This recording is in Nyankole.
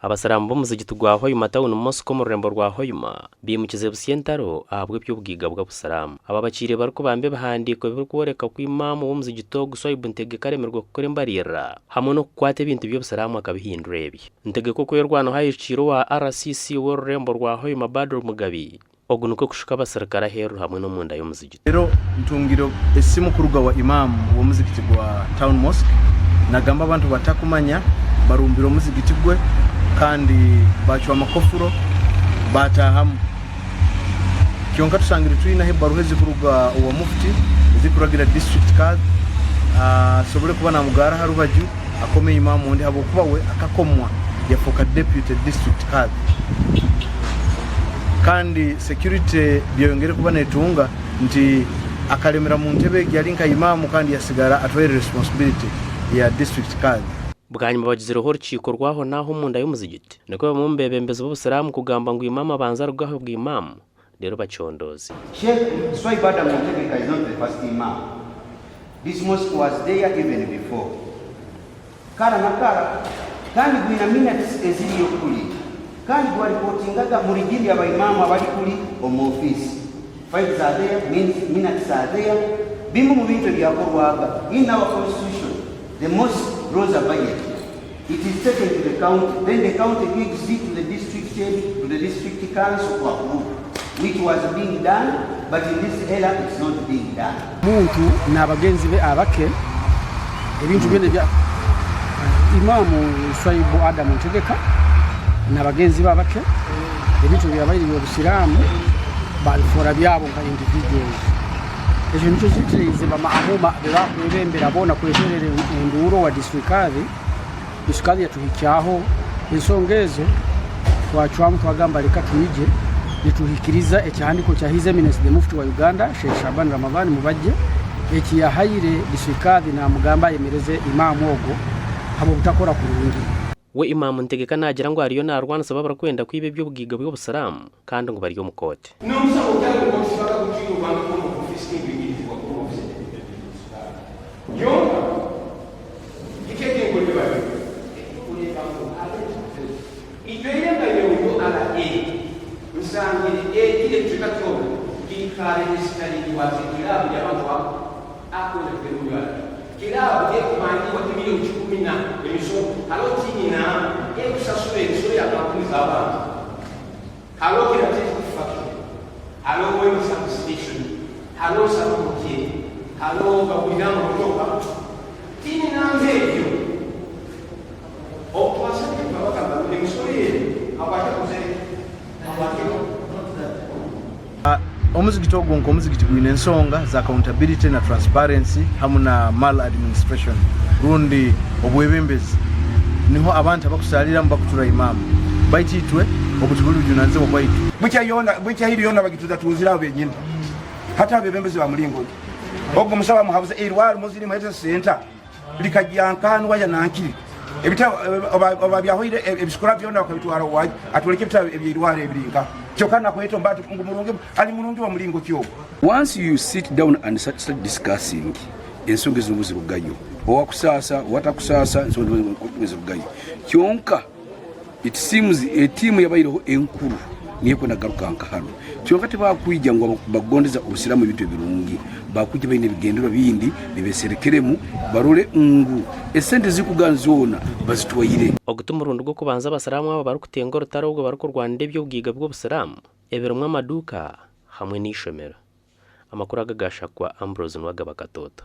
Abasiraamu b'omuzigiti gwa Hoima Town Mosque omu rurembo rwa Hoima baimukize busya entaro ahabw'eby'obugaiga bw'Abusiraamu. Aba bakiire barikubamba ebihandiiko ebirikworeka ku Imam w'omuzigiti ogu Swaibu Ntegeka aremirwe kukora embariirira hamwe n'okukwata ebintu by'Obusiraamu akabihindura ebye. Ntegeka okwerwanaho ayijukiire owa RCC w'orurembo rwa Hoima Badru Mugabi Ogu nikwo kushuka abasirikare aheeru hamwe n'omunda y'omuzigiti. Reero ntungire esimu kuruga wa Imam w'omuzigiti gwa Town Mosque nagamba abantu batakumanya barumbire omuzigiti gwe kandi bacwa amakofuro batahamu. Kyonka tushangire twinaho ebaruha ezikuruga owa Mufti ezikuragira District Kadhi asobole kuba namugara aha rubaju akome Imam ondi ahabw'okuba we akakomwa yafoka Deputy District Kadhi. Kandi security byeyongere kuba netunga nti akaremera mu ntebe egi ari nka Imam kandi yasigara atwaire responsibility ya District Kadhi. Bwanyima bagizireho orukiiko rw'ahonaaho omunda y'omuzigiti, nikwo bamwe omu beebembezi b'Obusiraamu kugamba ngu Imam abanze aruge aha bw'Imam reero bacondooze. Sheikh Swaib Adam Ntegeka is not the first Imam. This mosque was there even before. Kara na kara kandi gwina minutes eziriyo kuli kandi gwa reportingaga mu regime ya ba Imam abali kuli omu office. Files are there, minutes are there. Bimu mu bintu ebyakorwaga in our constitution the mosque draws a budget. It is taken to the county then the county gives it to the district head, to the district council to approve which was being done but in this era it's not being done. Muntu n'abagenzi be abake ebintu byona ebya Imam Swaibu Adam Ntegeka n'abagenzi be abake ebintu ebyabaire by'obusiraamu babifoora byabo nka individuals. Ekyo nikyo kireteize bamaamuma be bakwebembera boona kweterera enduuru owa District Isukari yatuhikyaho ensonga ezo, twacwamu twagamba reka twije nituhikiriza ekihandiko kya His Eminence the Mufti wa Uganda Sheikh Shaban Ramadhan Mubajje eki yahaire Diswikadhi namugamba ayemereze Imam ogwo habw'obutakora kurungi. We Imam Ntegeka naagira ngu ariyo naarwanisa abo abarikwenda kwiba eby'obugaiga bw'Obusiraamu kandi ngu bari omu kooti. N'omusango gutari mu kooti tibakagucwire obwanga bwona obukonfisika ebwingirizibwa kuruga omu ofisi yonka. Tiini namba egyo. Obu twasabire twabagamba ngu emisoro egi habwaki ekozire habwaki Omuzigiti ogwo nk'omuzigiti gwine ensonga za accountability na transparency hamu na maladministration rundi obwebembezi niho abantu abakusaaliramu bakutura Imam baitu itwe obu tibuli bujunanizibwa bwaitu. Bukya hiri yoona bagituzatunzire abo benyini. Hati abebembezi ba mulingo ki? Ogu omusawo amuhabuze eirwaro muzirimu ezi senta likagya nkanwa ya nankiri ebitabo oba byahoire ebisikura byona bakabitwara owaye atwoleke ebitabo ebyeirwaro ebiri nka kyoka nakweta ombati ngu murungi ali murungi wa mulingo ki ogwo. Once you sit down and start discussing ensonga ezo ngu zirugayo owakusaasa owatakusaasa ensonga zirugayo kyonka It seems etiimu yabaireho enkuru niyo ekunagaruka nka hanu. Kyonka tibakwija ngu bakugondeza obusiramu ebintu ebirungi. Bakwija baine ebigendererwa bindi bibeserekeremu barole ngu esente ezikuga zoona bazitwaire. Ogu ti murundi gw'okubanza abasiraamu aba barikutenga orutaro obwo barikurwanira eby'obugaiga bw'obusiraamu ebirimu amaduuka hamwe n'eishomero. Amakuru aga gashakwa Ambrose Nuwagaba Katoto.